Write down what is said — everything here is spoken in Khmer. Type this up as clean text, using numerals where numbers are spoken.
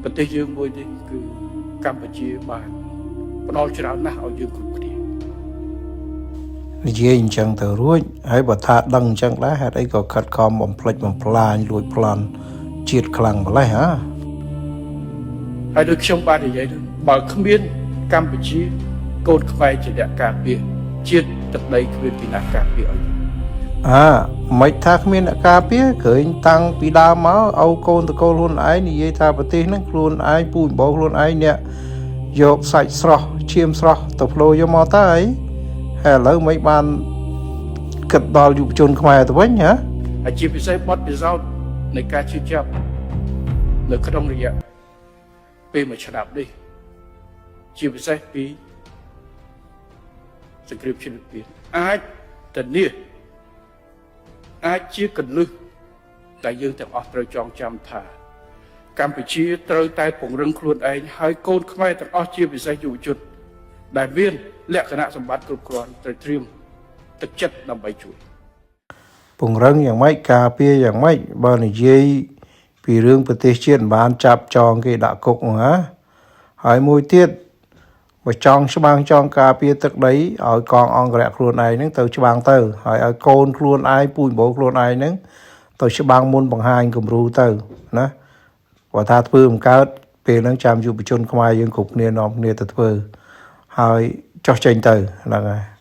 ប្រទេសយើងមួយនេះគឺកម្ពុជាបានផ្ដល់ច្រើនណាស់ឲ្យយើងគ្រប់គ្នា និយាយអញ្ចឹងទៅរួចហើយបើថាដឹងអញ្ចឹងដែរហេតុអីក៏ខិតខំបំផ្លិចបំផ្លាញលួចប្លន់ជាតិខ្លាំងម្ល៉េះហ៎ ហើយដូចខ្ញុំបាននិយាយនោះបើគ្មានកម្ពុជាកូនខ្មែរជាអ្នកការពារជាតិទឹកដីគ្មានពីណាការពារឲ្យយើង អាមិនថាគ្មានអ្នកការពារឃើញតាំងពីដើមមកឲ្យកូនតកូលខ្លួនឯងនិយាយថាប្រទេសហ្នឹងខ្លួនឯងពូជបោខ្លួនឯងអ្នកយកសាច់ស្រស់ឈាមស្រស់ទៅផ្លោយកមកតើអីហើយឥឡូវមិនបានគិតដល់យុវជនខ្មែរទៅវិញហ៎ ហើយជាពិសេសបទពិសោធន៍នៃការជឿចាប់នៅក្នុងរយៈពេលមួយឆ្នាំនេះជាពិសេសពីសង្គ្រាមឈ្លានពានអាចធានាអាចជាកលឹះតែយើងទាំងអស់ត្រូវចងចាំថា កម្ពុជាត្រូវតែពង្រឹងខ្លួនឯងហើយកូនខ្មែរទាំងអស់ជាពិសេសយុវជនដែលមានលក្ខណៈសម្បត្តិគ្រប់គ្រាន់ត្រូវត្រៀមទឹកចិត្តដើម្បីជួយ ពង្រឹងយ៉ាងម៉េចការពារយ៉ាងម៉េចបើនិយាយពីរឿងប្រទេសជាតិមិនបានចាប់ចងគេដាក់គុកហ្នឹងហ៎ហើយមួយទៀតបើចង់ច្បាំងចង់ការពារទឹកដីឲ្យកងអង្គរៈខ្លួនឯងហ្នឹងទៅច្បាំងទៅហើយឲ្យកូនខ្លួនឯងពូជបោខ្លួនឯងហ្នឹងទៅច្បាំងមុនបង្ហាញគំរូទៅណាបើថាធ្វើមិនកើតពេលហ្នឹងចាំយុវជនខ្មែរយើងគ្រប់គ្នានាំគ្នាទៅធ្វើហើយចោះចេញទៅហ្នឹងហើយ។